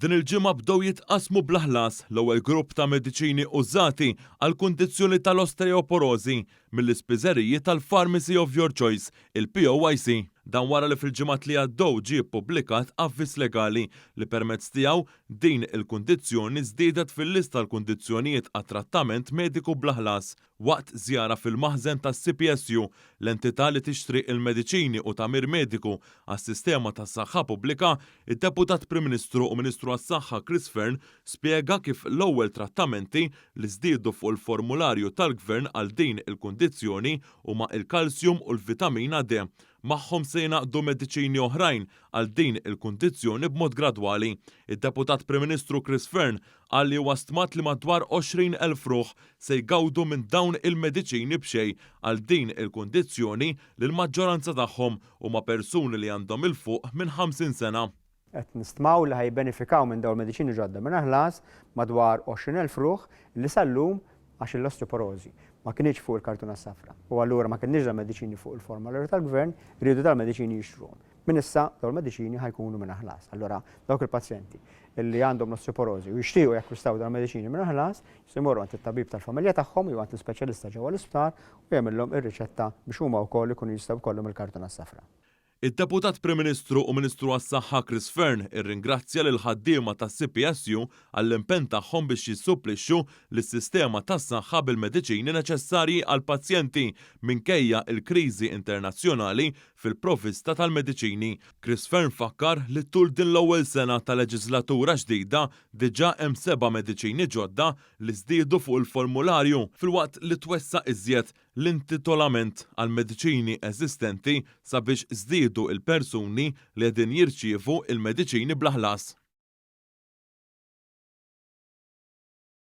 Din il-ġimgħa bdew jitqassmu bla ħlas l-ewwel grupp ta' mediċini użati għall-kundizzjoni tal-osteoporożi mill-ispiżeriji tal-Pharmacy of Your Choice, il-POYC. Dan wara li fil-ġimgħat li għaddew ġie ppubblikat avviż legali li permezz tiegħu din il-kundizzjoni żdiedet fil-lista tal-kundizzjonijiet għat-trattament mediku bla ħlas. Waqt żjara fil-maħżen tas-CPSU, l-entità li tixtri l-mediċini u tagħmir mediku għas-sistema tas-saħħa pubblika, id-Deputat Prim Ministru u Ministru għas-Saħħa Chris Fearne spjega kif l-ewwel trattamenti li żdiedu fuq il-formularju tal-Gvern għal din il-kundizzjoni huma l-calcium u l-vitamina D. Magħhom se jingħaqdu mediċini oħrajn għal din il-kundizzjoni b'mod gradwali. Id-Deputat Prim Ministru Chris Fearne Qal li huwa stmat li madwar 20,000 ruħ se jgawdu minn dawn il-mediċini b'xejn għal din il-kundizzjoni li l-maġġoranza tagħhom huma persuni li għandhom 'il fuq minn 50 sena. Qed nistmaw li ħa jibbenefikaw minn dawn il-mediċini ġodda mingħajr ħlas madwar 20,000 ruħ li sal-lum għax l-osteoporożi ma kinitx fuq il-kartuna s-safra u allura ma kinitx dal-mediċini fuq il-formularju tal-Gvern riedu dal-mediċini jixtruhom. Minn issa dawn il-mediċini ħa jkunu mingħajr ħlas. Allura dawk il-pazjenti li għandhom l-osteoporożi u jixtiequ jakkwistaw dawn il-mediċini mingħajr ħlas, jistgħu jmorru għand it-tabib tal-familja tagħhom jew għand l-ispeċjalista ġewwa l-isptar u jagħmilhom ir-riċetta biex huma wkoll ikunu jistgħu jkollhom il-kartuna s-safra. Id-Deputat Prim Ministru u Ministru għas-Saħħa Chris Fearne irringrazzja lill-ħaddiema tas-CPSU għall-impenn tagħhom biex jissupplixxu lis-sistema tas-saħħa bil-mediċini neċessarji għall-pazjenti minkejja l-kriżi internazzjonali fil-provvista tal-mediċini. Chris Fearne fakkar li tul din l-ewwel sena ta' leġiżlatura ġdida diġà hemm seba' mediċini ġodda li żdiedu fuq il-formularju filwaqt li twessa' iżjed l-intitolament għall-mediċini eżistenti sabiex żdiedu l-persuni li qegħdin jirċievu l-mediċini bla ħlas.